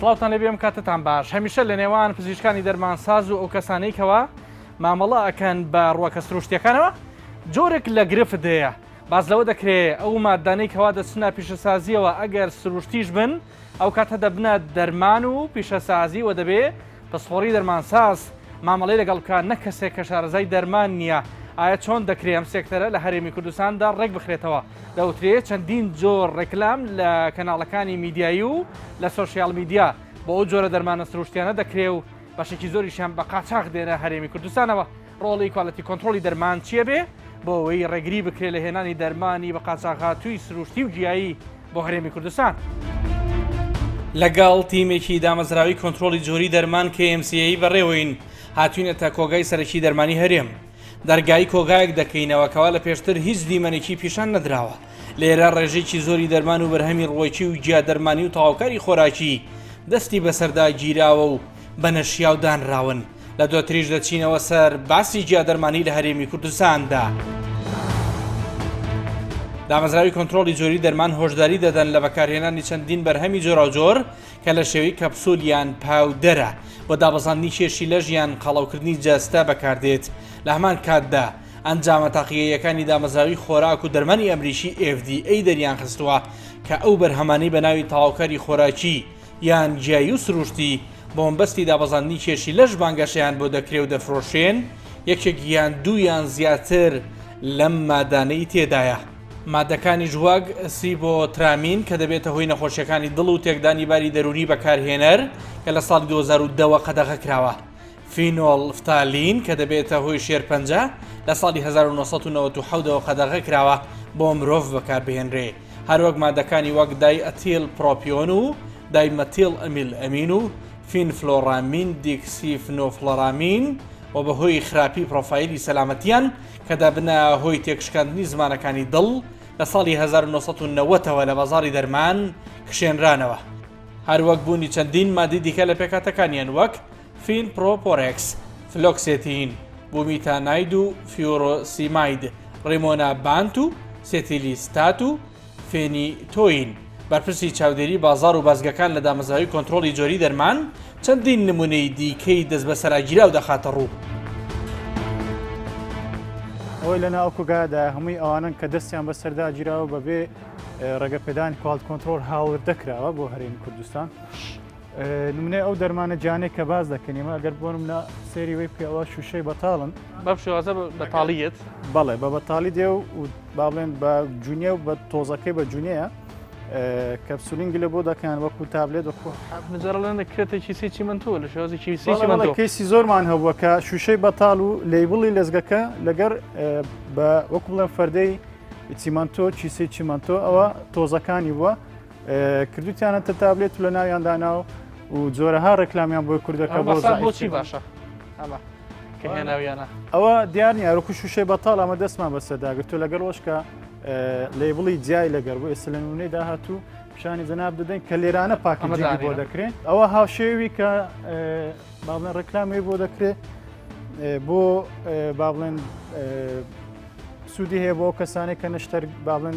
سڵاوتان لێبێ ئەم کاتەتان باش هەمیشە لە نێوان پزیشکانی دەرمانساز و ئەو کەسانەی کەوا مامەڵە ئەکەن بە ڕوەکە سروشتیەکانەوە جۆرێک لە گرفت هەیە باس لەوە دەکرێ ئەو مادانەی کەوا دەچنە پیشەسازیەوە ئەگەر سروشتیش بن ئەو کاتە دەبنە دەرمان و پیشەسازی و دەبێ پسپۆڕی دەرمانساز مامەڵەی لەگەڵ بکات نەک کەسێک کە شارەزای دەرمان نییە، ئایا چۆن دەکرێ ئەم سێکتەرە لە هەرێمی کوردستاندا ڕێک بخرێتەوە؟ دەوترێ چەندین جۆر ڕێکلام لە کەناڵەکانی میدیایی و لە سۆشیال میدیا بۆ ئەو جۆرە دەرمانە سروشتیانە دەکرێ و بەشێکی زۆریشیان بە قاچاخ دێنە هەرێمی کوردستانەوە. ڕۆڵی quality control ی دەرمان چییە بێ بۆ ئەوەی ڕێگری بکرێت لە هێنانی دەرمانی بە قاچاغهاتووی سروشتی و گیایی بۆ هەرێمی کوردستان؟ لەگەڵ تیمێکی دامەزراوی کۆنترۆڵی جۆری دەرمان KMCA بەڕێوەین، هاتوینەتە کۆگای سەرەکی دەرمانی هەرێم. دەرگای کۆگایەک دەکەینەوە کەوا لە پێشتر هیچ دیمەنێکی پیشان نەدراوە. لێرە ڕێژەیەکی زۆری دەرمان و بەرهەمی ڕووەکی و گیا دەرمانی و تەواوکاری خۆراکی دەستی بەسەردا گیراوە و بە نەشیاو دانراون. لە دواتریش دەچینەوە سەر باسی گیادەرمانی لە هەرێمی کوردستاندا. دامەزراوی کۆنترۆڵی جۆری دەرمان هۆشداری دەدەن لە بەکارهێنانی چەندین بەرهەمی جۆراوجۆر کە لە شێوەی کەپسول یان powder ە بۆ دابەزاندنی کێشی لەش یان قەڵەوکردنی جەستە بەکاردێت لە هەمان کاتدا ئەنجامە تاقیگەییەکانی دامەزراوی خۆراک و دەرمانی ئەمریکی FDA دەریانخستووە کە ئەو بەرهەمانەی بە ناوی تەواوکاری خۆراکی یان گیایی و سروشتی بە مەبەستی دابەزاندنی کێشی لەش بانگەشەیان بۆ دەکرێ و دەفرۆشرێن، یەکێک یان دوو یان زیاتر لەم مادانەی تێدایە. مادەکانیش وەک سیبۆترامین کە دەبێتە هۆی نەخۆشیەکانی دڵ و تێکدانی باری دەروونی بەکارهێنەر کە لە ساڵی 2010 وە قەدەغە کراوە. فینۆڵفتالین کە دەبێتە هۆی شێرپەنجە لە ساڵی 1997 ەوە قەدەغە کراوە بۆ مرۆڤ بەکاربهێنرێ. هەروەک مادەکانی وەک دای ئەتیل پرۆپیۆن و دای مەتیل ئەمیل ئەمین و فینفلۆرامین دیکسیفنۆفلۆرامین و بەهۆی خراپی پرۆفایلی سەلامەتیان کە دەبنە هۆی تێکشکاندنی زمانەکانی دڵ لە ساڵی 1990 ەوە لە بازاڕی دەرمان کشێنرانەوە. هەروەک بوونی چەندین مادەی دیکە لە پێکهاتەکانیان وەک فینپرۆپۆرێکس، فلۆکسێتین، بومیتاناید و فیورۆسیماید، ڕیمۆنابانت و سێتیلیستات و فێنیتۆین. بەرپرسی چاودێری بازاڕ و بازگەکان لە دامەزراوەی کۆنترۆڵی جۆری دەرمان، چەندین نمونەی دیکەی دەستبەسەراگیراو دەخاتەڕوو. ئەوەی لەناو ئەو کۆگایەدایە هەمووی ئەوانەن کە دەستیان بەسەردا گیراوە بەبێ ڕێگەپێدانی quality control هاوردە کراوە بۆ هەرێمی کوردستان. نمونەی ئەو دەرمانە گیانەی کە باس دەکەین ئێمە ئەگەر بۆ نمونە سەیری وەی بکەی ئەوە شوشەی بەتاڵن. بەم شێوازە بەتاڵی یەت؟ بەڵێ بە بەتاڵی دێ و با بڵێن بە جونیە و بە تۆزەکەی بە جونیەیە کەپسولین گلە بۆ دەکەن وەکو تابلێت وەکو نجارە دەکرێتە کیسەی چیمەنتۆ لە شێوازی کیسەی چیمەنتۆ کەیسی زۆرمان هەبووە کە شوشەی بەتاڵ و label ی لەزگەکە لەگەر بە وەکو بڵێن فەردەی چیمەنتۆ کیسەی چیمەنتۆ ئەوە تۆزەکانی بووە کردوتیانەتە تابلێت و لە ناویان داناو و جۆرەها ڕێکلامیان بۆی کوردەکە بۆ بۆچی باشە ئەمە کە هێناویانە ئەوە دیار نییە ڕکو شوشەی بەتاڵ ئەمە دەستمان بەسەرداگرتو لەگەڵ وەشکە label ی جیای لەگەر بۆ ئێستا لە نمونەی داهاتوو پیشانی جەناب دەدەین کە لێرانە packaging ی بۆ دەکرێن ئەوە هاوشێوی کە با بڵێن ڕێکلامی بۆ دەکرێت بۆ با بڵێن سوودی هەیە بۆ ئەو کەسانەی کە نەشتەر با بڵێن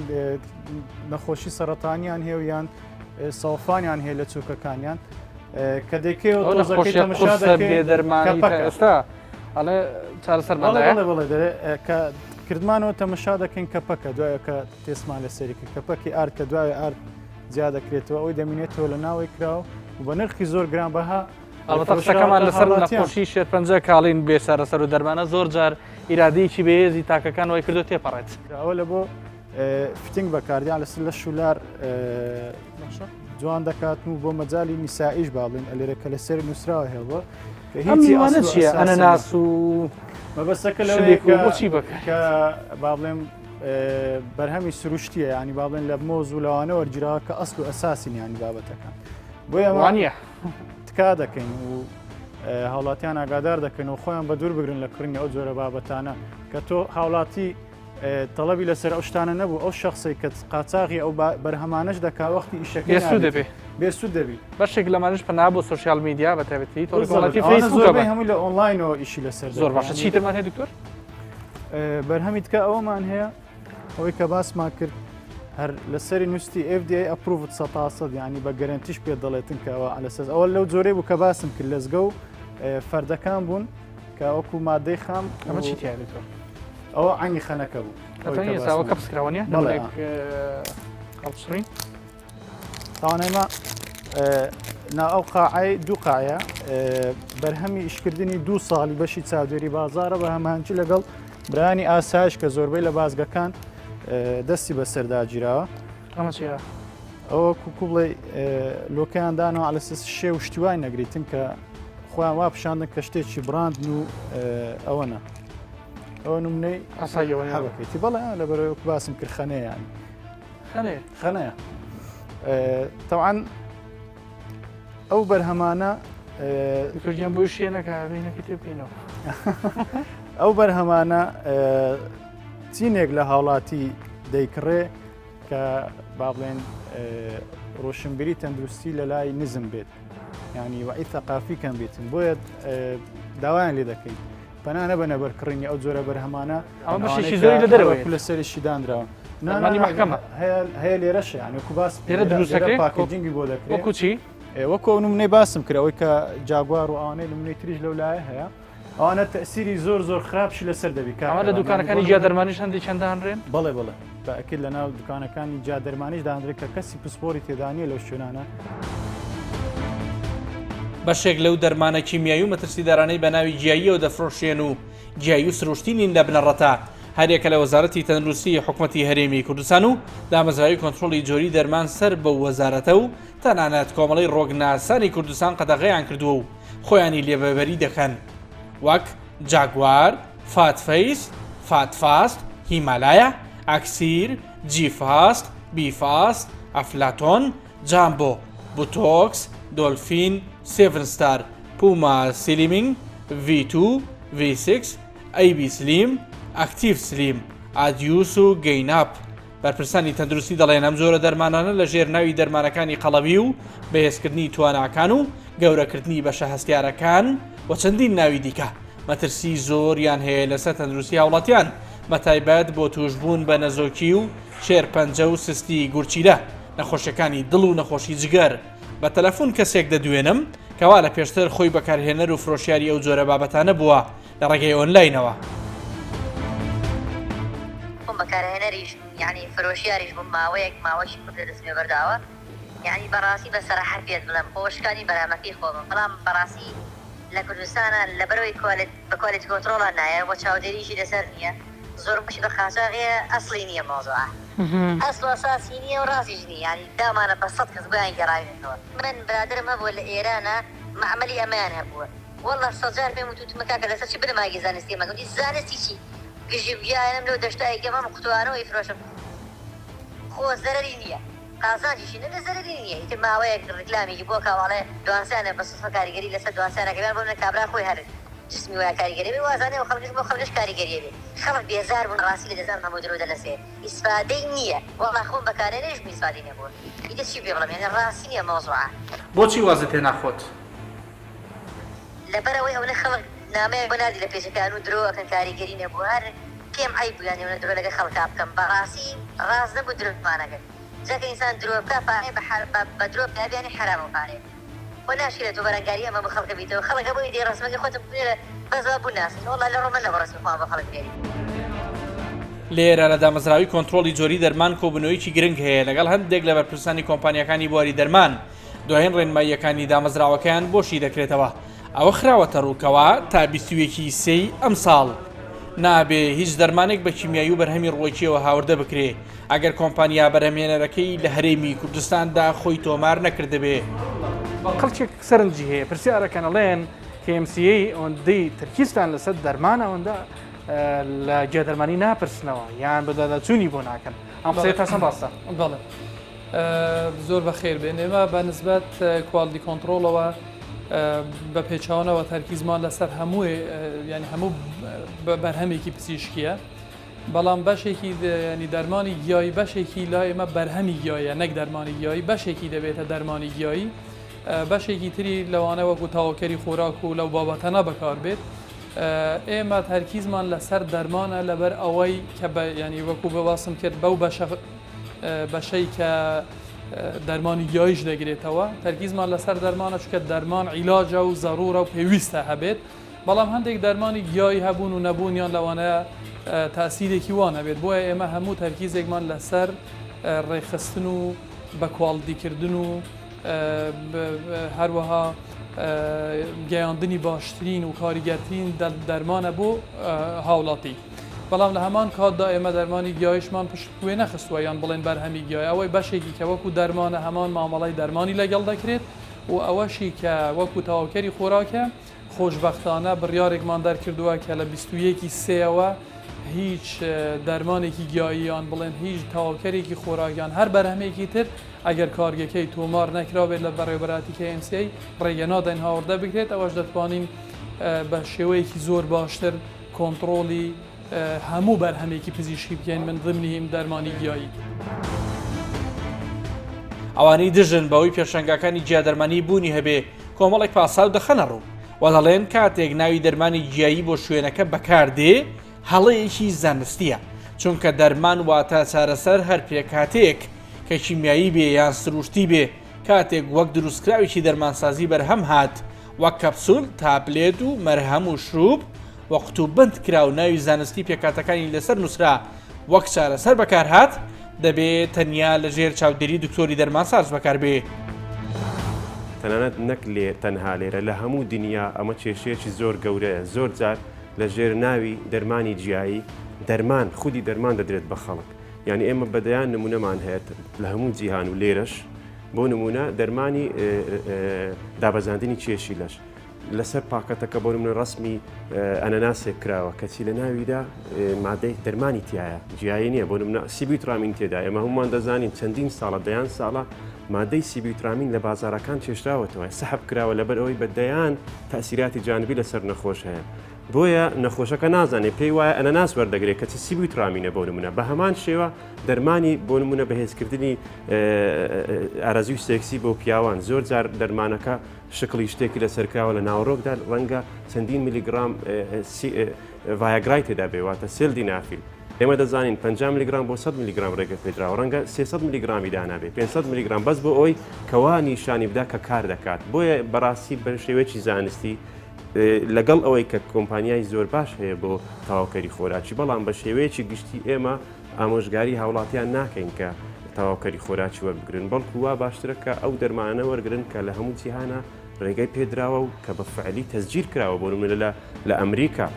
نەخۆشی سەرەتانیان هەیە و یان سەوفانیان هەیە لە چوکەکانیان کە دەکەی و تۆزەکەی تەمەشا دەکەی دەرمانی ئێستا ئەڵێ چارەسەرمان بەڵێ بەڵێ دەرێ کە کردمانەوە تەمەشا دەکەین کە پەکە دوای کە تێسمان لەسەری کرد کە پەکی ئارد کە دوای ئارد جیا دەکرێتەوە ئەوی دەمینێتەوە لە ناوەی کراوە و بە نرخی زۆر گران بەها ئەڵبەتە قسەکەمان لەسەر نەخۆشی شێرپەنجە کاڵین بێ چارەسەر و دەرمانە زۆر جار ئیرادەیەکی بەهێزی تاکەکان وای کردو تێپەڕێت. ئەوە لە بۆ fitting بەکاردیان لەسەر لە شولار جوان دەکات و بۆ مەجای نیسائیش باڵین ئەلێرە کە لەسەر نووسراوە هێڵوە هیچیوانە چییە ئەنەناس و مەبەستەکە لە بۆچی بەکە کە با بڵێم بەرهەمی سروشتیە ینی با بڵێن لە مۆز و لەوانە وەرگیراوە کە ئەسل و ئەساسی ینی بابەتەکان بۆیە وانە تکا دەکەین و هاوڵاتیان ئاگادار دەکەن و خۆیان بە دوور بگرن لە کڕینی ئەو جۆرە بابەتانە کە تۆ هاوڵاتی تەڵەبی لەسەر ئەو شتانە نەبوو ئەو شخصی کە قاچاغی ئەو بەرهەمانەش دەکا وەختی ئیشەکە بێسوود دەبێ بێسوود دەبی بەشێک لەمانش پەنا بۆ social media بە تایبەتی تۆڕی کۆمەڵایەتی فەیسبووک هەمووی لە ئۆنلاینەوە ئیشی لەسەر زۆر باشە چی ترمان هەیە دکتۆر بەرهەمی تکە ئەوەمان هەیە ئەوەی کە باسمان کرد. هەر لەسەری نووستی FDA approved سەتاسەد یعنی بە گەرەنتیش پێ دەڵێتن کە ئەوە لەسەر ئەوە لەو جۆرەی بوو کە باسم کرد لەزگە و فەردەکان بوون کە وەکو مادەی خام ئەمە چی تیا دکتۆر؟ ئەوە عەنگی خەنەکە بوو. ئەوە کەپس کراوە نیە؟ بەڵێ. هەڵسڕین. تاوان ئێمە نا ئەو قاعەی دوو قاعە بەرهەمی ئیشکردنی دوو ساڵی بەشی چاودێری بازارە بە هەمانچی لەگەڵ برانی ئاسایش کە زۆربەی لە بازگەکان دەستی بەسەردا گیراوە. ئەمە چیە؟ ئەوە کوکو بڵێ لۆکەیان دانەوە لە سس شێ و شتیوای نەگریتن کە خۆیان وا پیشاندن کە شتێکی بڕاندن و ئەوەنە ئەوە نمونەی ئاساییەوە هەبەکەیتی بەڵێ لە بەرەوە باسم کرد خەنەیان خەنەیە خەنەیە تەوان ئەو بەرهەمانە کوردیان بۆ شوێنەکە بینەکە تێ بکەینەوە ئەو بەرهەمانە چینێک لە هاوڵاتی دەیکڕێ کە با بڵێن ڕۆشنبیری تەندروستی لە لای نزم بێت ینی وعی ثقافی کەم بێتن بۆیە داوایان لێ دەکەین پەنا نەبەنە بەر کڕینی ئەو جۆرە بەرهەمانە ئەمە بەشێکی زۆری لە دەرەوەیە لە سەریشی دانراوە نانی محکەمە هەیە لێرەش یان وەکو باس لێرە دروستەکەی packaging ی بۆ دەکرێت وەکو چی وەکو ئەو نمونەی باسم کرد ئەوەی کە جاگوار و ئەوانەی نمونەی تریش لەو لایە هەیە ئەوانە تەسیری زۆر زۆر خراپشی لەسەر دەبی کاک ئەمە لە دوکانەکانی جیا دەرمانیش هەندێک چەند دانرێن؟ بەڵێ بەڵێ بەئەکید لە ناو دوکانەکانی جیا دەرمانیش دانرێت کە کەسی پسپۆری تێدا نییە لەو شوێنانە. بەشێک لەو دەرمانە کیمیایی و مەترسیدارانەی بە ناوی گیاییەوە دەفرۆشرێن و گیایی و سروشتی نین لە بنەڕەتا هەریەکە لە وەزارەتی تەندروستی حکومەتی هەرێمی کوردستان و دامەزراوی کۆنترۆڵی جۆری دەرمان سەر بەو وەزارەتە و تەنانەت کۆمەڵەی ڕۆگناسانی کوردستان قەدەغەیان کردووە و خۆیانی لێ بەبەری دەکەن وەک جاگوار، فات فەیس، فات فاست، هیمالایا، ئەکسیر، جی فاست، بی فاست، ئەفلاتۆن، جامبۆ، بوتۆکس، دۆلفین، سێڤن ستار، پوما سلیمینگ، ڤی تو، ڤی سیکس، ئەی بی سلیم، ئەکتیڤ سلیم، ئادیوس و گەیناپ. بەرپرسانی تەندروستی دەڵێن ئەم جۆرە دەرمانانە لە ژێر ناوی دەرمانەکانی قەڵەوی و بەهێزکردنی تواناکان و گەورەکردنی بەشە هەستیارەکان و چەندین ناوی دیکە مەترسی زۆریان هەیە لەسەر تەندروستی هاوڵاتیان بەتایبەت بۆ توشبوون بە نەزۆکی و شێرپەنجە و سستی گورچیلە نەخۆشیەکانی دڵ و نەخۆشی جگەر بە تەلەفون کەسێک دەدوێنم کەوا لە پێشتر خۆی بەکارهێنەر و فرۆشیاری ئەو جۆرە بابەتانە بووە لە ڕێگەی ئۆنلاینەوە. خۆم بەکارهێنەریش یانی فرۆشیاریش بووم ماوەیەک ماوەکی کورتە دەستم پێ بەرداوە یانی بەڕاستی بە سەراحەت پێت بڵێم خۆ شکانی بەرامەکەی خۆمە بەڵام بەڕاستی لە کوردستانا لەبەرئەوەی کوالێت بە quality control ا نایە وە چاودێریشی لەسەر نییە زۆربەشی بە قاچاغیە ئەسڵی نییە مەوزوعە ئەسڵ و ئەساسی نییە و ڕاستیش نییە یانی داومانە بە سەت کەس بۆیان گێڕاوینەتەوە من برادەرم هەبووە لە ئێرانا مەعمەلی ئەمەیان هەبووە وەڵا سەجار پێم وت وتمە کاکە لەسەر چ بنەمایەکی زانستی ئەمە وتی زانستی چی گژی و گیایانم لەو دەشتە ئەیکەم ئەم قوتوانەوە ئەیفرۆشم خۆ زەرەری نییە قازانجیشی نەبێ زەرەری نییە ئیتر ماوەیەک ڕیکلامێکی بۆ کا و ئەڵێ دوانسانە بە سوتفە کاریگەری لەسەر دوانسانەکە بێ بۆ منە کابرا خۆی هەر جسمی وایە کاریگەری بێ وازانێ و خەڵکش بۆ خەڵکش کاریگەریە بێ خەڵک بێزار بوون ڕاستی لە دەزانم هەموو درۆ دەلەسێ ئیسفادەی نییە وەڵا خۆم بەکارهێنەریش بووم ئیسفادەی نەبووە ئیتر چی پێ بڵێم یانی ڕاستی نییە مەوزوعە. بۆچی وازت هێنا خۆت؟ لەبەرئەوەی ئەونە خەڵک نامەیان بۆ ناردی لە پەیجەکەیان و درۆ ئەکەن کاریگەری نەبوو هەر پێم عەیب بوو یانی ئەونە درۆ لەگەر خەڵکا بکەم بەڕاستی ڕاست نەبوو درۆمان ئەکرد جا کە ئینسان درۆ بکا پارەی بە بە درۆ پیا بێ یانی حەرامە پارەیە خۆ ناشکرێ تۆ بەرەنگاری ئەمە بۆ خەڵکە بیتەوە خەڵک هەبوو ئیدی ڕەسمەکەی خۆتم بنێرە بەس وا بناسن وەڵا لە ڕۆمە نەبوو ڕەسمی خۆمان بۆ خەڵک بنێرین. لێرە لە دامەزراوەی کۆنترۆڵی جۆری دەرمان کۆبوونەوەیەکی گرنگ هەیە لەگەڵ هەندێک لە بەرپرسانی کۆمپانیاکانی بواری دەرمان دوایین ڕێنماییەکانی دامەزراوەکەیان بۆ شی دەکرێتەوە. ئەوە خراوەتە ڕوو کەوا تا 21 ی سێی ئەمساڵ نابێ هیچ دەرمانێک بە کیمیایی و بەرهەمی ڕووەکییەوە هاوردە بکرێ ئەگەر کۆمپانیا بەرهەمهێنەرەکەی لە هەرێمی کوردستاندا خۆی تۆمار نەکردبێ. خەڵکێک سەرنجی هەیە پرسیارەکەن ئەڵێن KMCA ئەوەندەی تەرکیزتان لەسەر دەرمانە ئەوەندە لە گیادەرمانی ناپرسنەوە یان بەدواداچوونی بۆ ناکەن ئەم قسەیە تا چەند ڕاستە؟ بەڵێ زۆر بەخێر بێن ئێمە بە نسبەت quality control ەوە بە پێچوانەوە تەرکیزمان لەسەر هەموو ینی هەموو بەرهەمێکی پزیشکیە بەڵام بەشێکی ینی دەرمانی گیایی بەشێکی لا ئێمە بەرهەمی گیایە نەک دەرمانی گیایی بەشێکی دەبێتە دەرمانی گیایی بەشێکی تری لەوانە وەکو تاوکەری خۆراک و لەو بابەتەنا بەکار بێت ئێمە تەرکیزمان لەسەر دەرمانە لەبەر ئەوەی کە بە ینی وەکو بە باسم کرد بەو بەشە. بەشەی کە دەرمانی گیاییش دەگرێتەوە، تەرکیزمان لەسەر دەرمانە چونکە دەرمان عیلاجە و زەرورە و پێویستە هەبێت، بەڵام هەندێک دەرمانی گیایی هەبوون و نەبوونیان لەوانەیە تاسیرێکی وا نەبێت، بۆیە ئێمە هەموو تەرکیزێکمان لەسەر ڕێکخستن و بە کواڵدیکردن و هەروەها گەیاندنی باشترین و کاریگەرترین دەرمانە بۆ هاوڵاتی. بەڵام لە هەمان کاتدا ئێمە دەرمانی گیایشمان پشت گوێ نەخستووە یان بڵێن بەرهەمی گیای ئەوەی بەشێکی کە وەکو دەرمانە هەمان مامەڵەی دەرمانی لەگەڵ دەکرێت و ئەوەشی کە وەکو تەواوکەری خۆراکە خۆشبەختانە بڕیارێکمان دەرکردووە کە لە 21 ی سێەوە هیچ دەرمانێکی گیایی یان بڵێن هیچ تەواوکەرێکی خۆراک یان هەر بەرهەمێکی تر ئەگەر کارگەکەی تۆمار نەکرابێت لە بەڕێوەبەرایەتی KMCA ڕێگە نادەین هاوردە بکرێت ئەوەش دەتوانین بە شێوەیەکی زۆر باشتر کۆنتڕۆڵی هەموو بەرهەمێکی پزیشکی بکەین من ضمنهم دەرمانی گیایی. ئەوانەی دژن بەوەی پێشەنگاکانی گیادەرمانی بوونی هەبێ کۆمەڵێک پاساو دەخەنە ڕوو و دەڵێن کاتێک ناوی دەرمانی گیایی بۆ شوێنەکە بەکاردێ هەڵەیەکی زانستیە چونکە دەرمان واتە چارەسەر هەر پێکهاتەیەک کە کیمیایی بێ یان سروشتی بێ کاتێک وەک دروستکراوێکی دەرمانسازی بەرهەم هات وەک کەپسول، تابلێت و مەرهەم و شروب و قوتوبەند کرا و ناوی زانستی پێکهاتەکانی لەسەر نووسرا وەک چارەسەر بەکارهات، دەبێ تەنیا لە ژێر چاودێری دکتۆری دەرمانساز بەکاربێ. تەنانەت نەک لێ تەنها لێرە لە هەموو دنیا ئەمە کێشەیەکی زۆر گەورەیە زۆر جار لە ژێر ناوی دەرمانی جیایی دەرمان خودی دەرمان دەدرێت بە خەڵک یانی ئێمە بە دەیان نمونەمان هەیە لە هەموو جیهان و لێرەش بۆ نمونە دەرمانی دابەزاندنی کێشی لەش لەسەر پاکەتەکە بۆ نمونە ڕسمی ئەنەناسێک کراوە کەچی لە ناویدا مادەی دەرمانی تایە جیایی نییە بۆ نمونە sibutramine تێدا ئێمە هەمومان دەزانین چەندین ساڵە دەیان ساڵە مادەی sibutramine لە بازارەکان کێشراوەتەوە سەحب کراوە لەبەر ئەوەی بە دەیان تاسیراتی جانبی لەسەر نەخۆش هەیە بۆیە نەخۆشەکە نازانێت پێی وایە ئەنەناس وەردەگرێت کەچی sibutramine ە بۆ نمونە بە هەمان شێوە دەرمانی بۆ نمونە بەهێزکردنی ئارەزوی سێکسی بۆ پیاوان زۆر جار دەرمانەکە شکڵی شتێکی لەسەرکراوە لە ناوەڕۆکدا ڕەنگە چەندین میلیگرام ڤایاگرای تێدا بێ واتە سێلدینافیل ئێمە دەزانین 50 میلیگرام بۆ 100 میلیگرام ڕێگە پێدراوە ڕەنگە 300 میلیگرامی دانابێ 500 میلیگرام بەس بۆ ئەوی کەوا نیشانی بدا کە کار دەکات بۆیە بەڕاستی بە شێوەیەکی زانستی لەگەڵ ئەوەی کە کۆمپانیای زۆر باش هەیە بۆ تەواوکەری خۆراکی بەڵام بە شێوەیەکی گشتی ئێمە ئامۆژگاری هاوڵاتیان ناکەین کە تەواوکەری خۆراکی وەربگرن بەڵکو وا باشترە کە ئەو دەرمانە وەرگرن کە لە هەموو جیهانە ڕێگەی پێدراوە و کە بە فعلی تەسجیل کراوە بۆ نمونە لە لە ئەمریکا.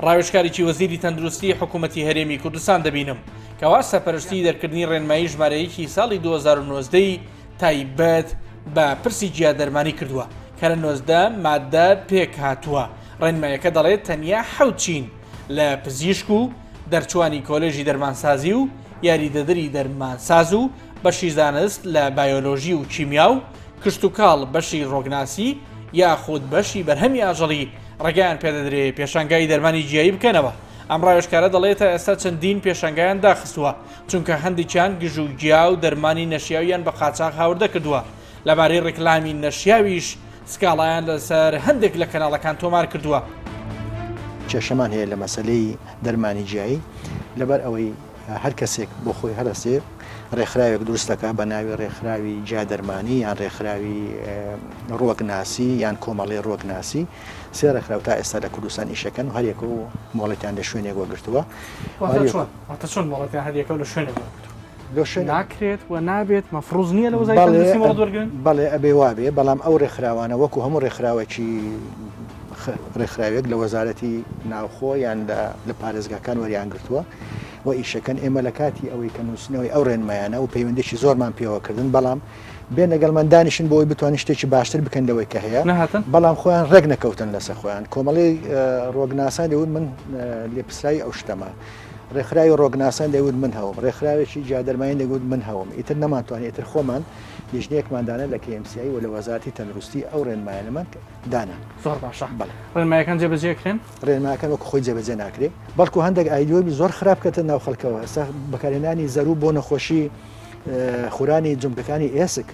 ڕاوێژکارێکی وەزیری تەندروستی حکوومەتی هەرێمی کوردستان دەبینم کەوا سەرپەرشتی دەرکردنی ڕێنمایی ژمارە یەکی ساڵی 2019 ی تایبەت بە پرسی گیادەرمانی کردووە کە لە 19 ماددە پێکهاتووە. ڕێنمایەکە دەڵێت تەنیا حەوت چین لە پزیشک و دەرچوانی کۆلێژی دەرمانسازی و یاریدەدەری دەرمانساز و بەشی زانست لە بایۆلۆژی و کیمیا و کشتوکاڵ بەشی ڕۆگناسی یاخود بەشی بەرهەمی ئاژەڵی ڕێگایان پێدەدرێ پێشانگای دەرمانی گیایی بکەنەوە. ئەم ڕاوێژکارە دەڵێت تا ئێستا چەندین پێشانگایان داخستووە چونکە هەندێکیان گژوگیا و دەرمانی نەشیاویان بە قاچاخ هاوردە کردووە لەبارەی ڕیکلامی نەشیاویش سکاڵایان لەسەر هەندێک لە کەناڵەکان تۆمار کردووە. کێشەمان هەیە لە مەسەلەی دەرمانی جیایی لەبەر ئەوەی هەر کەسێک بۆ خۆی هەرەسێ ڕێکخراوێک دروست دەکات بە ناوی ڕێکخراوی جیادەرمانی یان ڕێکخراوی ڕوەکناسی یان کۆمەڵەی ڕوەکناسی سێ ڕێکخراو تا ئێستا لە کوردستان ئیشەکەن و هەریەکە و مۆڵەتیان لە شوێنێک وەگرتووە. واتە چۆن مۆڵەتیان هەریەکە و لە شوێنێک وەرگرتووە؟ ناکرێت و نابێت مەفروز نییە لە وەزارەتی تەندروستی مۆڵەت وەرگرن؟ بەڵێ ئەبێ وابێ بەڵام ئەو ڕێکخراوانە وەکو هەموو ڕێکخراوێکی ڕێکخراوێک لە وەزارەتی ناوخۆ یان لە پارێزگاکان وەریان گرتووە و ئیشەکەن ئێمە لە کاتی ئەوەی کە نووسنەوەی ئەو ڕێنمایانە و پەیوەندێکی زۆرمان پێوە کردن بەڵام بێن لەگەڵمان دانیشن بۆ ئەوەی بتوانین شتێکی باشتر بکەن لەوەی کە هەیە نەهاتن؟ بەڵام خۆیان ڕێک نەکەوتن لەسەر خۆیان کۆمەڵی ڕۆگناسان دەوت من لێپرسراوی ئەو شتەمە ڕێکخراوی ڕۆگناسان دەیوت من هەوم، ڕێکخراوێکی جیادەرمانی دەگوت من هەوم، ئیتر نەمانتوانی ئیتر خۆمان لیژنەیەکمان دانا لە KMCI و لە وەزارەتی تەندروستی ئەو ڕێنمایانەمان دانا. زۆر باشە. بەڵێ. ڕێنمایەکان جێبەجێ ئەکرێن؟ ڕێنمایەکان وەکو خۆی جێبەجێ ناکرێ، بەڵکو هەندێک ئایدیۆمی زۆر خراپ کەتە ناو خەڵکەوە، ئێستا بەکارهێنانی زەروو بۆ نەخۆشی خورانی جومگەکانی ئێسک،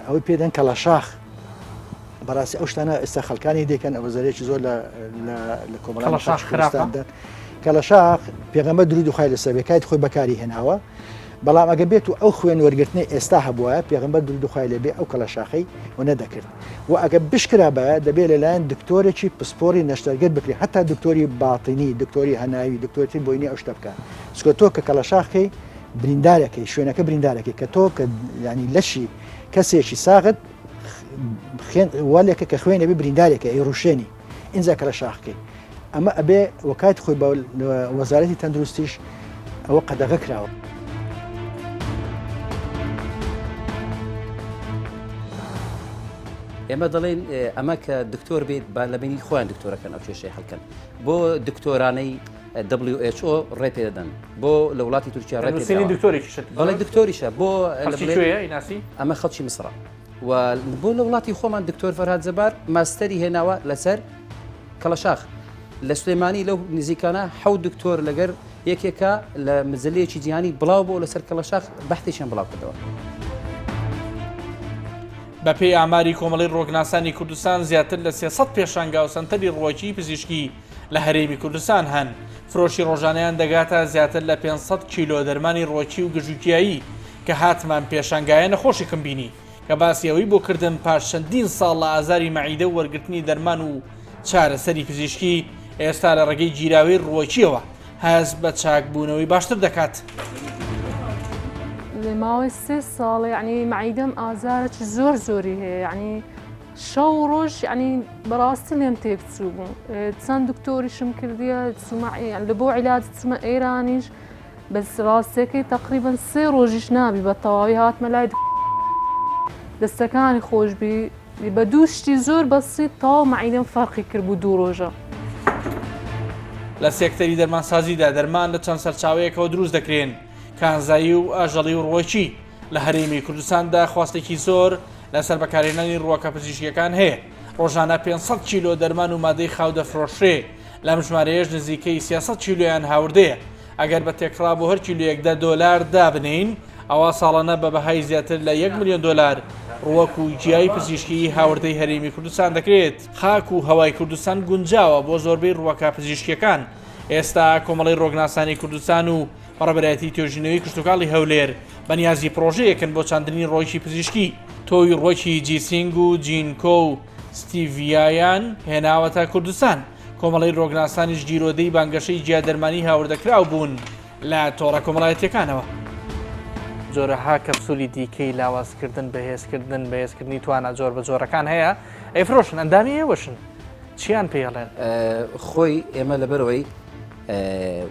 ئەوەی پێ دەن کەڵەشاخ، بەڕاستی ئەو شتانە ئێستا خەڵکانی دەکەن ئەوە زەرێکی زۆر لە لە کۆمەڵانی خراپدا. کەڵەشاخ پێغەمبەر درودی خوای لەسەر بێ کاتی خۆی بەکاری هێناوە بەڵام ئەگە بێت و ئەو خوێن وەرگرتنەی ئێستا هەبوایە پێغەمبەر درودی خوای لێ بێ ئەو کەڵەشاخەی و نەدەکرد و ئەگە بشکرابایە دەبێ لەلایەن دکتۆرێکی پسپۆری نەشتەرگەر بکرێ هەتا دکتۆری باتینی دکتۆری هەناوی دکتۆری تر بۆی نیە ئەو شتە بکا چونکە تۆ کە کەڵەشاخ کەی بریندارەکەی شوێنەکە بریندارەکەی کە تۆ کە ینی لەشی کەسێکی ساغت خوێن والێکە کە خوێنە بێ بریندارێکە ئەی ڕوشێنی ئینجا کە لە شاخکەی ئەمە ئەبێ وەکات خۆی بە وەزارەتی تەندروستیش ئەوە قەدەغە کراوە. ئێمە دەڵێن ئەمە کە دکتۆر بێت با لە بینی خۆیان دکتۆرەکەن ئەو کێشەی حلکەن بۆ دکتۆرانەی WHO ڕێ پێ دەدەن بۆ لە وڵاتی تورکیا ڕێ دکتۆرێکی بەڵێ دکتۆریشە بۆ ناسی ئەمە خەڵکی میسرە و بۆ لە وڵاتی خۆمان دکتۆر فەرهاد جەبار ماستەری هێناوە لەسەر کەڵەشاخ لە سلێمانی لەو نزیکانە حەوت دکتۆر لەگەر یەکێکە لە مزلەیەکی جیهانی بڵاو بۆ لەسەر کەڵەشاخ بەحتێکیان بڵاو کردەوە. بەپێی ئاماری کۆمەڵەی ڕووەکناسانی کوردستان زیاتر لە 300 پێشانگا و سەنتەری ڕووەکی پزیشکی لە هەرێمی کوردستان هەن، فرۆشی ڕۆژانەیان دەگاتە زیاتر لە 500 کیلۆ دەرمانی ڕووەکی و گژوگیایی کە هاتمان پێشانگایە نەخۆشێکم بینی کە باسی ئەوەی بۆ کردم پاش چەندین ساڵ لە ئازاری مەعیدە و وەرگرتنی دەرمان و چارەسەری پزیشکی ئێستا لە ڕێگەی گیراوەی ڕووەکیەوە هەست بە چاکبوونەوەی باشتر دەکات. ماوەی سێ ساڵە یعنی مەعیدەم ئازارێکی زۆر زۆری هەیە یعنی شەو و ڕۆژ یعنی بەڕاستی لێم تێک چوو بوو چەند دکتۆریشم کردیە چوومە لە بۆ عیلاج چوومە ئێرانیش بەس ڕاستەکەی تقریبا سێ ڕۆژیش نابی بە تەواوی هاتمە لای دەستەکانی خۆشبی بە دوو شتی زۆر بەسیت تەواو مەعیدەم فەرقی کرد بوو دوو ڕۆژە. لە سێکتەری دەرمانسازیدا دەرمان لە چەند سەرچاوەیەکەوە دروست دەکرێن، کانزایی و ئاژەڵی و ڕووەکی. لە هەرێمی کوردستاندا خواستێکی زۆر لەسەر بەکارهێنانی ڕووەکە پزیشکییەکان هەیە، ڕۆژانە 500 کیلۆ دەرمان و مادەی خاو دەفرۆشرێ، لەم ژمارەیەش نزیکەی 300 کیلۆیان هاوردەیە. ئەگەر بە تێکڕا بۆ هەر کیلۆیەک دە دۆلار دابنێین، ئەوا ساڵانە بە بەهای زیاتر لە یەک ملیۆن دۆلار ڕووەک و گیای پزیشکیی هاوردەی هەرێمی کوردستان دەکرێت. خاک و هەوای کوردستان گونجاوە بۆ زۆربەی ڕووەکە پزیشکییەکان. ئێستا کۆمەڵەی ڕووەکناسانی کوردستان و بەڕێوەبەرایەتیی توێژینەوەی کشتوکاڵی هەولێر بەنیازی پڕۆژەیەکن بۆ چاندنی ڕووەکی پزیشکی. تۆوی ڕووەکی جیسینگ و جینکۆ و ستیڤیایان هێناوەتە کوردستان. کۆمەڵەی ڕۆگناسانیش گیرۆدەی بانگەشەی گیادەرمانی هاوردەکراو بوون لە تۆڕە کۆمەڵایەتیەکانەوە. جۆرەها کەپسولی دیکەی لاوازکردن، بەهێزکردن، بەهێزکردنی توانا جۆر بە جۆرەکان هەیە، ئەیفرۆشن، ئەندامی ئێوەشن، چیان پێ ئەڵێن؟ خۆی ئێمە لەبەرئەوەی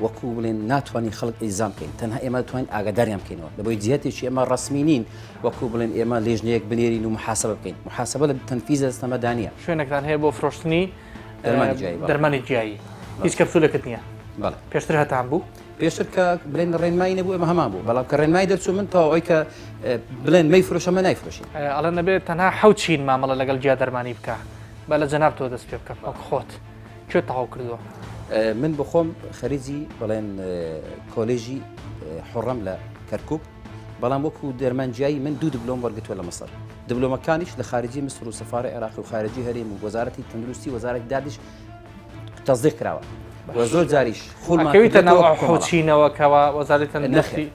وەکو بڵێن ناتوانین خەڵک ئیلزام بکەین تەنها ئێمە توانین ئاگاداریان بکەینەوە لەبەوەی جهتێکی ئێمە ڕەسمی نین وەکو بڵێن ئێمە لێژنەیەک بنێرین و محاسبە بکەین محاسبە لە تەنفیز دەستەمەدا نییە. شوێنێکتان هەیە بۆ فرۆشتنی دەرمانی گیایی هیچ کەپسولێکت نییە پێشتر هەتان بوو پێشتر کە بڵێن ڕێنمایی نەبوو ئێمە هەمان بوو بەڵام کە ڕێنمایی دەرچوو من تەواوی کە بڵێن مەی فرۆشەمە نایفرۆشین ئەڵێن نەبێت تەنها حەوت چین مامەڵە لەگەڵ گیا دەرمانی بکە با لە جەناب تۆ دەست پێ بکەم وەک خۆت کوێ تەواو کردووە من بخۆم خەریجی بڵێن کۆلێژی حڕەم لە کەرکک بەڵام وەکو دەرمان جیایی من دوو دبلۆم وەرگتووە لە مەسەر دبلۆمەکانیش لە خارجی میسر و سەفارە عێراقی و خارجی هەرێم و وەزارەتی تەندروستی وەزارەتی دادیش تەزدیق کراوە و زۆر جاریش خۆماکەویتە ناو حوچینەوە کەوا وەزارەتی تەندروستی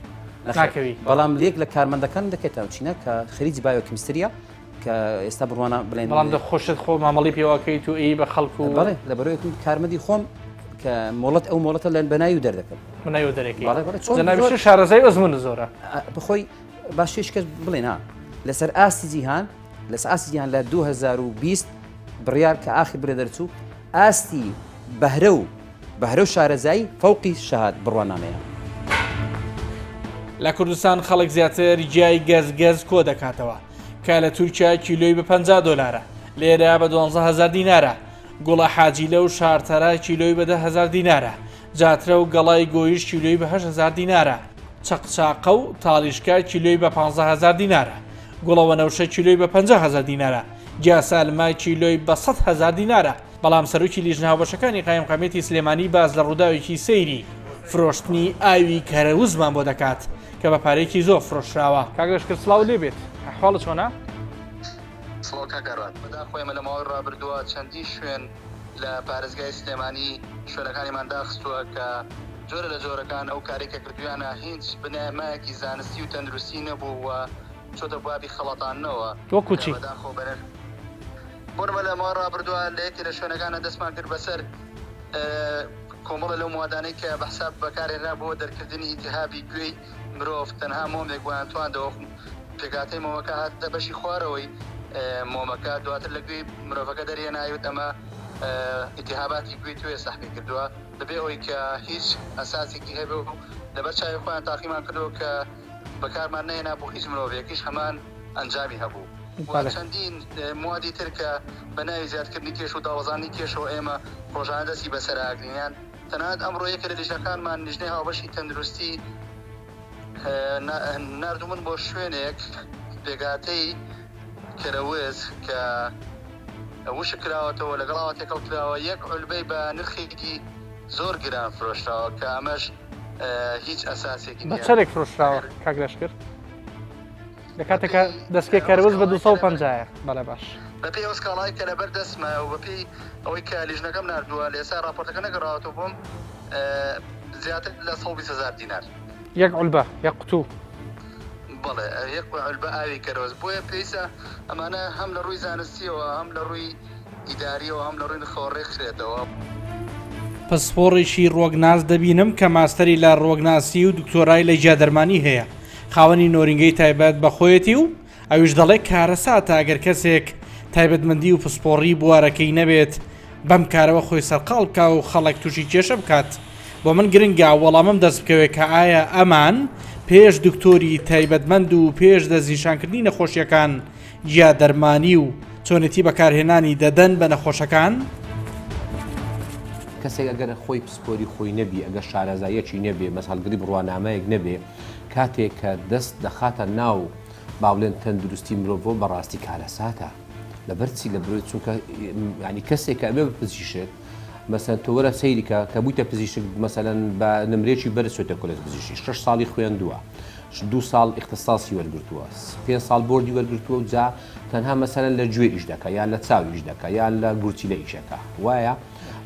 ناکەوی بەڵام لێک لە کارمەندەکان دەکێتەوە چینە کە خەریکی بایۆکیمستریە کە ئێستا بڕوانە بڵێن بەڵام دە خۆشت خۆ مامەڵی پێوەکەیت و ئی بە خەڵک و بەڵێ لە بەرەوەی کارمەندی خۆم کە مۆڵەت ئەو مۆڵەتە لەن بەناوی دەردەکەم بەناوی دەرەکەی جەنابیش شارەزای ئەزموون زۆرە بخۆی باشیش کەس بڵێ نا لەسەر ئاستی جیهان لەسەر ئاستی جیهان لە 2020 بڕیار کە ئاخر برێ دەرچوو ئاستی بەهرە و بەهرە و شارەزایی فەوقی شەهاد بڕوانامەیە. لە کوردستان خەڵک زیاتر گیای گەز گەز کۆ دەکاتەوە کە لە تورکیا کیلۆی بە 50 دۆلارە لێرە بە 12هزار دینارە گوڵە حاجیلە و شارتەرە کیلۆی بە 10هزار دینارە جاترە و گەڵای گۆیژ کیلۆی بە 8هزار دینارە چەقچاقە و تاڵیشکە کیلۆی بە 15هزار دینارە گوڵە وەنەوشە کیلۆی بە 50هزار دینارە گیاسالمە کیلۆی بە 100هزار دینارە بەڵام سەرۆکی لیژنە هاوبەشەکانی قایمقامیەتی سلێمانی باس لە ڕووداوێکی سەیری فرۆشتنی ئاوی کەرەوزمان بۆ دەکات کە بە پارەیەکی زۆر فرۆشراوە. کاک لەشکر سڵاوت لێ بێت ئەحواڵت چۆنە؟ سڵاو کاک ئاران، بەداخەوە ئێمە لە ماوەی ڕابردووە چەندین شوێن. لە پارێزگای سلێمانی شوێنەکانیمان داخستووە کە جۆرە لە جۆرەکان ئەو کارەی کە کردوویانە هیچ بنەمایەکی زانستی و تەندروستی نەبوو و چۆتە بابی خەڵەتاندنەوە وەکو کە چی؟ بەداخەوە بەرەر بۆ نموونە لە ماوەی ڕابردووە لە یەکێ لە شوێنەکانە دەستمان کرد بەسەر کۆمەڵە لەو موادانەی کە بە حساب بەکارهێنرا بۆ دەرکردنی ئیلتیهابی گوێی مرۆڤ تەنها مۆمێک وایان تواندەوە پێکهاتەی مۆمەکە هاتە بەشی خوارەوەی مۆمەکە دواتر لە گوێی مرۆڤەکە دەرهێنای وت ئەمە ئیلتیهاباتی گوێی تۆیە سەحبی کردووە بەبێ ئەوەی کە هیچ ئەساسێکی هەبێ و لەبەر چاوی خۆیان تاقیمان کردەوە کە بەکارمان نەهێنا بۆ هیچ مرۆڤێکیش هەمان ئەنجامی هەبوو و چەندین موادی تر کە بە ناوی زیادکردنی کێش و دابەزاندنی کێشەوە ئێمە ڕۆژانە دەستی بەسەرا ئەگرین یان تەنانەت ئەمڕۆ یەکێ لە لیژنەکانمان لیژنەی هاوبەشی تەندروستی ناردوومن بۆ شوێنێک پێکهاتەی کەرەوز کە وشک کراوەتەوە لەگەڵ ئاوا تێکەڵ کراوە یەک عولبەی بە نرخێکی زۆر گران فرۆشراوە کە ئەمەش هیچ ئەساسێکی بە چەندێک فرۆشراوە کاک لەشکر؟ لە کاتێکا دەستکێ کەرەوز بە 250 بەڵێ باش. بەپێی ئەو سکاڵای کە لەبەر دەستمە و بەپێی ئەوەی کە لیژنەکەم ناردووە لە ئێستا راپۆرتەکە نەگەڕاوەتەوە بۆم زیاتر لە 120 هەزار دینار. یەک عولبە یەک قوتوو. بەڵێ یەک عولبە ئاوی کەرەوز بۆیە پێویستە ئەمانە هەم لە ڕووی زانستیەوە هەم لە ڕووی ئیداریەوە هەم لە ڕووی نرخەوە ڕێکخرێتەوە. پسپۆڕێکی ڕوەکناس دەبینم کە ماستەری لە ڕوەکناسی و دکتۆرای لە گیادەرمانی هەیە، خاوەنی نۆرینگەی تایبەت بە خۆیەتی و ئەویش دەڵێ کارەساتە ئەگەر کەسێک تایبەتمەندی و پسپۆڕی بوارەکەی نەبێت بەم کارەوە خۆی سەرقاڵ بکا و خەڵک تووشی کێشە بکات. بۆ من گرنگە وەڵامم دەست بکەوێ کە ئایا ئەمان پێش دکتۆری تایبەتمەند و پێش دەستنیشانکردنی نەخۆشیەکان گیا دەرمانی و چۆنێتی بەکارهێنانی دەدەن بە نەخۆشەکان؟ کەسێک ئەگەر خۆی پسپۆری خۆی نەبی، ئەگەر شارەزاییەکی نەبێ، بەس هەڵگری بڕوانامەیەک نەبێ، کاتێک کە دەست دەخاتە ناو با بڵێن تەندروستی مرۆڤەوە بەڕاستی کارەساتە. لەبەر چی؟ لەبەر چونکە یانی کەسێک کە ئەبێ بە پزیشک، مەسەلەن تۆ وەرە سەیری کە کە بوویتە پزیشک مەسەلەن بە نمرەیەکی بەرز چۆتە کۆلێج پزیشکی، شەش ساڵی خوێندووە، دوو ساڵ ئیختساسی وەرگرتووە، پێنج ساڵ بۆردی وەرگرتووە و جا تەنها مەسەلەن لە گوێ ئیش دەکا یان لە چاو ئیش دەکا یان لە گورچیلە ئیشەکا وایە؟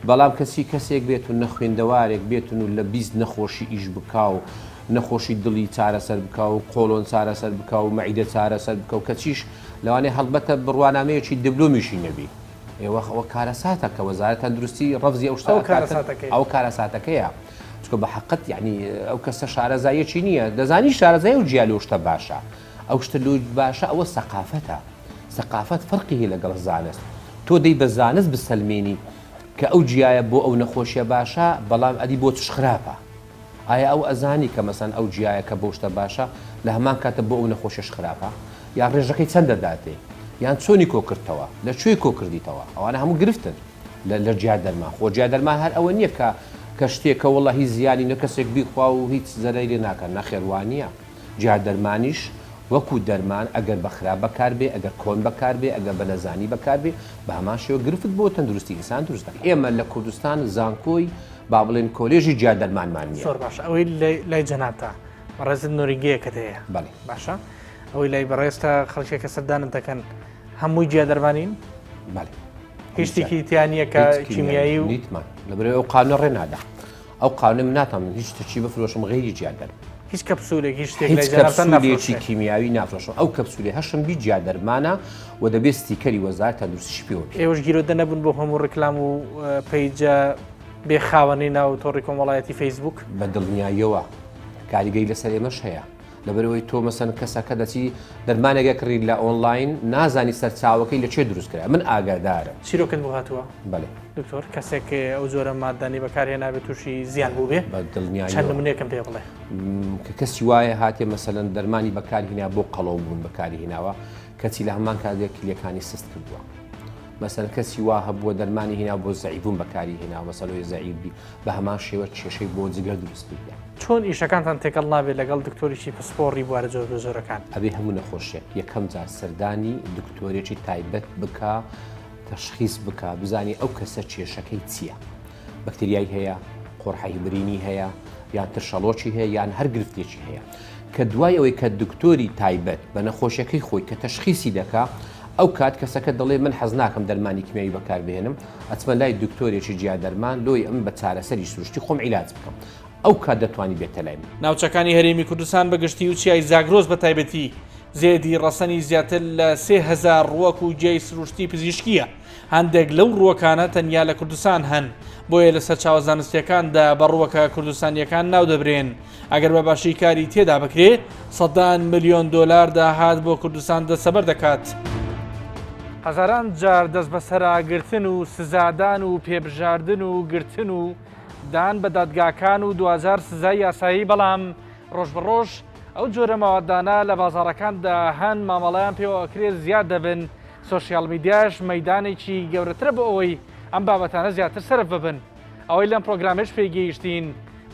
بەڵام کەچی کەسێک بێت و نەخوێندەوارێک بێتن و لە 20 نەخۆشی ئیش بکا و نەخۆشی دڵی چارەسەر بکا و قۆڵۆن چارەسەر بکا و مەعیدە چارەسەر بکا و کەچیش لەوانەیە هەڵبەتە بڕوانامەیەکی دبلۆمیشی نەبی. ئێوە ئەوە کارەساتە کە وەزارەت تەندروستی ڕەفزی ئەو شتە ئەو کارەساتەکەیە. ئەو کارەساتەکەیە. چونکە بە حەقت یعنی ئەو کەسە شارەزاییەکی نییە دەزانی شارەزای و جیا لەو شتە باشە ئەو شتە لۆ باشە ئەوە سەقافەتە سەقافەت فەرقی هەیە لەگەڵ زانست تۆ دەی بە زانست بسەلمێنی کە ئەو جیایە بۆ ئەو نەخۆشیە باشە بەڵام ئەدی بۆ چش خراپە ئایا ئەو ئەزانی کە مەسەن ئەو جیایە کە بۆ شتە باشە لە هەمان کاتە بۆ ئەو نەخۆشیەش خراپە یان ڕێژەکەی چەند دەداتێ یان چۆنی کۆکردتەوە لە کوێی کۆکردیتەوە ئەوانە هەموو گرفتن لە لە جیا دەرمان خۆ جیا دەرمان هەر ئەوە نییە کە کە شتێکە وەڵا هیچ زیانی نە کەسێک بیخوا و هیچ زەرەری لێ ناکات نەخێر وانییە جیا دەرمانیش وەکو دەرمان ئەگەر بە خراپ بەکار بێ ئەگەر کۆن بەکار بێ ئەگەر بە نەزانی بەکار بێ بە هەمان شێوە گرفت بۆ تەندروستی ئینسان دروست دەکات ئێمە لە کوردستان زانکۆی با بڵێن کۆلێژی جیا دەرمانمان نییە. زۆر باشە ئەوەی لای جەنابتە بەڕێزت نۆرینگەیەکت هەیە بەڵێ باشە ئەوەی لای بەڕێزتە خەڵکێک کە سەردانت دەکەن هەمووی جیا دەرمانین؟ بەڵێ هیچ شتێکی تیا نییە کە کیمیایی و نیتمان لەبەرئەوەی ئەو قانونە ڕێ نادا ئەو قانونە من ناتوانم هیچ شتێکی بفرۆشم غەیری جیا دەرمان هیچ کەپسولێک هیچ شتێک هیچ لای جەنابتان کەپسولێکی نافرۆشرێ کیمیاوی نافرۆشم ئەو کەپسولەی هەشم بی جیا دەرمانە و دەبێ ستیکەری وەزارەت تەندروستیشی پێوە بی. ئێوەش گیرۆدە نەبوون بۆ هەموو ڕیکلام و پەیجە بێ خاوەنەی ناو تۆڕی کۆمەڵایەتی فەیسبووک؟ بە دڵنیاییەوە کاریگەری لەسەر ئێمەش هەیە لەبەرئەوەی تۆ مەسەن کەسەکە دەچی دەرمانێک ئەکڕی لە ئۆنڵاین نازانی سەرچاوەکەی لە کوێ دروست کرا من ئاگادارم. چیرۆکت بۆ هاتووە؟ بەڵێ. دکتۆر کەسێک ئەو جۆرە ماددانەی بەکار هێنابێت تووشی زیان بووبێ؟ بە دڵنیاییەوە. چەند نمونەیەکم پێ بڵێ. کە کەسی وایە هاتێ مەسەلەن دەرمانی بەکار هینا بۆ قەڵەو بوون بەکاری هیناوە کەچی لە هەمان کاتدا کلیەکانی سست کردووە. مەسەلەن کەسی وا هەبووە دەرمانی هینا بۆ زەعیف بوون بەکاری هێناوە مەسەلەن زەعیف بی بە هەمان شێوە کێشەی بۆ جگەر دروست کردووە. چۆن ئیشەکانتان تێکەڵ نابێت لەگەڵ دکتۆریی پسپۆڕی بوارە جۆربەجۆرەکان؟ ئەبێ هەموو نەخۆشێک یەکەم جار سەردانی دکتۆرێکی تایبەت بکا تەشخیس بکا بزانی ئەو کەسە کێشەکەی چییە بەکتریای هەیە قۆرحەی برینی هەیە یان ترشەڵۆکی هەیە یان هەر گرفتێکی هەیە کە دوای ئەوەی کە دکتۆری تایبەت بە نەخۆشیەکەی خۆی کە تەشخیسی دەکا. ئەو کات کەسەکە دەڵێ من حەز ناکەم دەرمانی کیمیاوی بەکار بهێنم ئەچمە لای دکتۆرێکی جیا دەرمان لۆی ئەمن بە چارەسەری سروشتی خۆم عیلاج بکەم ئەو کات دەتوانی بێتە لای من. ناوچەکانی هەرێمی کوردستان بە گشتی و چیای زاگرۆس بە تایبەتی زێدی ڕەسەنی زیاتر لە 3000 ڕووەک و گیای سروشتی پزیشکییە، هەندێک لەو ڕووەکانە تەنیا لە کوردستان هەن، بۆیە لە سەرچاوە زانستییەکاندا بە ڕووەکە کوردستانییەکان ناودەبرێن، ئەگەر بە باشی کاری تێدا بکرێ سەدان ملیۆن دۆلار داهات بۆ کوردستان دەستەبەر دەکات. هەزاران جار دەستبەسەراگرتن و سزادان و پێبژاردن و گرتن و دان بە دادگاکان و دواجار سزای یاسایی، بەڵام ڕۆژ بە ڕۆژ ئەو جۆرە مەوادانە لە بازاڕەکاندا هەن مامەڵەیان پێوە ئەکرێت زیاد دەبن، سۆشیال میدیاش مەیدانێکی گەورەترە بۆ ئەوەی ئەم بابەتانە زیاتر سەرف ببن. ئەوەی لەم پرۆگرامەش پێی گەیشتین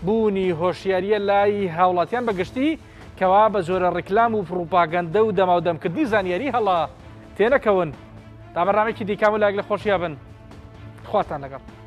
بوونی هۆشیارییە لای هاوڵاتیان بە گشتی کەوا بە جۆرە ڕیکلام و پڕوپاگەندە و دەماودەمکردنی زانیاری هەڵە تێنەکەون. تا بەرنامەیەکی دیکە هەموو لایەک لە خۆشیا بن. خواتان لەگەڵ.